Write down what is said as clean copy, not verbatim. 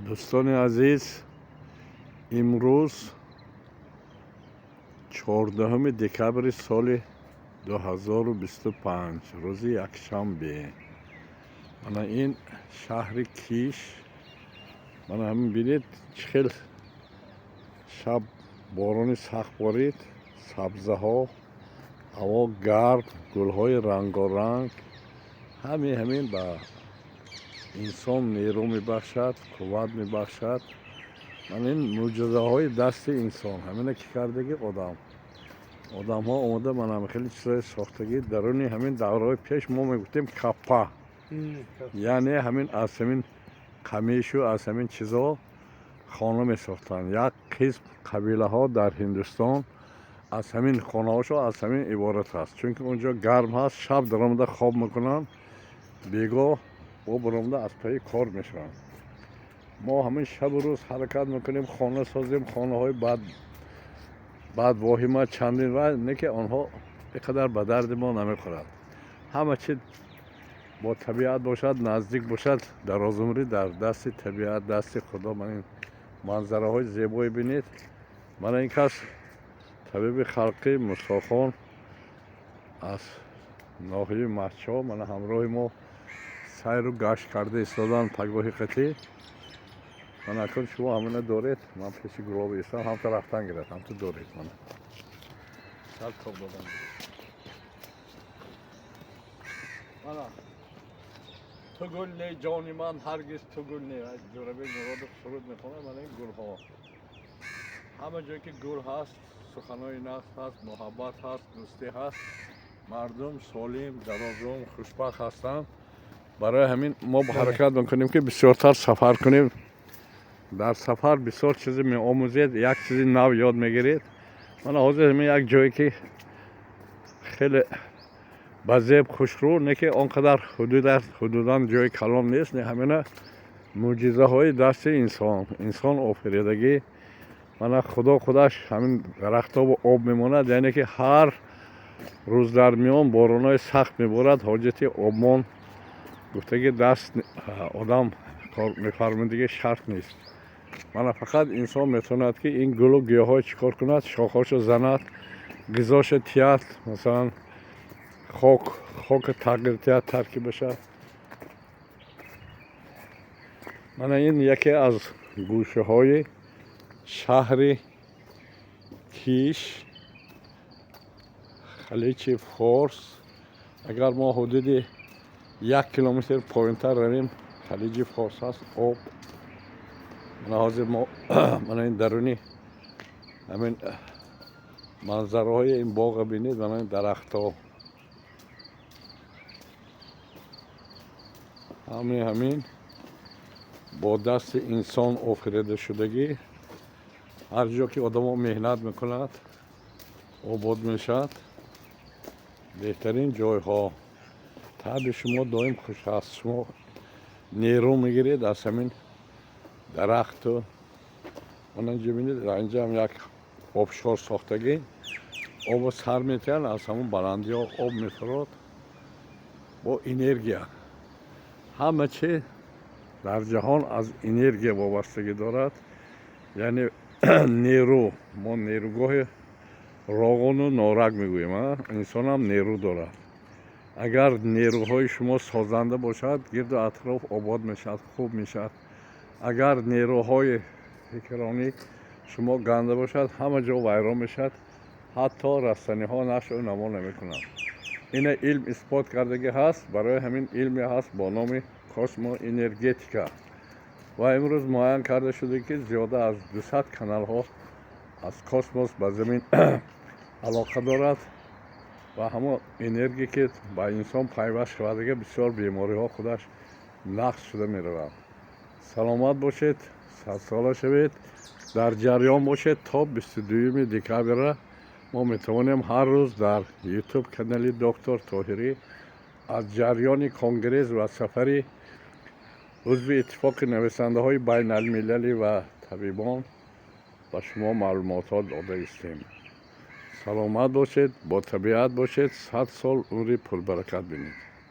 Дӯстони азиз, имрӯз 14 декабри соли 2025, рӯзи якшанбе. Мана ин шаҳри Киш. Мана ҳамин бинед, чӣ хел шаб борони сахт борид, сабзаҳо, ҳаво гарм, гулҳои рангоранг. Ҳамин ба инсон нерӯ мебахшад, қувват мебахшад. Мана ин мӯъҷизаҳои дасти инсон. Ҳамина ки кардаги одам. Одамҳо омода мана хеле чизҳое сохтагӣ. Даруни ҳамин давраҳои пеш мо мегуфтем каппа. Яъне ҳамин аз ҳамин қамишу аз ҳамин чизҳо хона месохтанд. Як қисм қабилаҳо дар Ҳиндустон аз ҳамин хонаҳошо аз ҳамин иборат аст. Чунки онҷо гарм ҳаст, шаб даромада хоб мекунанд, бегоҳ бо баромада аз пайи кор мешаванд. Мо ҳамин шабу рӯз ҳаракат мекунем, хона созем, хонаҳои баъд воҳима чандин ва не ки онҳо ин қадар ба дарди мо намехӯрад. Ҳама чи бо табиат бошад, наздик бошад, дарозумрӣ дар дасти табиат, дасти Худо. Мана ин манзараҳои зебое бинед. Мана ин кас табиби халқӣ Мусохон аз ноҳияи Мастчоҳ мана ҳамроҳи мо сайру гашт карда истоданд пагоҳи қатӣ. Мана акун шумо ҳамина доред, ман пеши гулоби истам, ҳамта рафтан гирад, ҳамта доред мана. Сар тоб додан. Мана ту гул не, ҷони ман, ҳаргиз ту гул не. Ҷӯрабек Муродов суруд мехонад. Мана ин гулҳо. Ҳама ҷое ки гул ҳаст, суханои нағз ҳаст, муҳаббат ҳаст, дӯстӣ ҳаст, мардум солим, дарозумр, хушбахт ҳастанд. Барои ҳамин мо ҳаракат мекунем, ки бисёртар сафар кунем. Дар сафар бисёр чизе меомӯзед, як чизи нав ёд мегиред. Мана ҳозир ҳамин як ҷое ки хеле ба зеб хушрӯ, не ки он қадар ҳудудан ҷои калон нест, не ҳамина мӯъҷизаҳои дасти инсон, инсон офаридагӣ. Мана Худо худаш ҳамин дарахтобу об мемонад, яъне ки ҳар рӯз дар миён боронои сахт меборад, ҳоҷати обмон гуфтаги даст одам кор мефармудиги шарт нест. Мана фақат инсон метавонад, ки ин гулу гиёҳҳо чӣ кор кунад, шохҳошо занад, ғизошо тиҳад, масалан хока тағйир тиҳад, таркибаша. Мана ин яке аз гӯшаҳои шаҳри Киш, Халиҷи Форс. Агар мо ҳудуди 1 километр поёнтар равем, Халиҷи Форс ҳаст, об. Мана ҳозир мо мана ин даруни ҳамин манзараҳои ин боғро бинед, мана ин дарахтҳо. Ҳамин бо дасти инсон офарида шудагӣ. Ҳар ҷо ки одамо меҳнат мекунад, обод мешавад. Беҳтарин ҷойҳо. Таби шумо доим хуш аст. Шумо нерӯ мегиред аз ҳамин дарахту. Мана инҷо бинед, инҷо ҳам як обшор сохтагӣ. Обо сар метиҳанд, аз ҳамон баландиҳо об мефурод бо энергия. Ҳама чи дар ҷаҳон аз энергия вобастагӣ дорад. Яъне нерӯ. Мо нерӯгоҳи Роғуну Норак мегӯем, инсонам нерӯ дорад. Агар нерӯҳои шумо созанда бошад, гирду атроф обод мешавад, хуб мешавад. Агар нерӯҳои фикронӣ шумо ганда бошад, ҳама ҷо вайрон мешавад, ҳатто растаниҳо нашъу намо намекунанд. Ина илм исбот кардагӣ ҳаст, барои ҳамин илме ҳаст бо номи космоэнергетика. Ва имрӯз муайян карда шуда, ки зиёда аз 200 каналҳо аз космос ба замин алоқа дорад ва ҳамон энергия ки ба инсон пайваст шавадага, бисёр бемориҳо худаш нақс шуда меравад. Саломат бошед, садсола шавед, дар ҷараён бошед. То 22 декабрра мо метавонем ҳар рӯз дар ютуб канали доктор Тоҳирӣ аз ҷараёни конгресс ва сафари узви иттифоқи нависандаҳои байналмилалӣ ва табибон ба шумо маълумотҳо дода истем. Саломат бошед, бо табиат бошед, 100 сол умри пурбаракат бинед.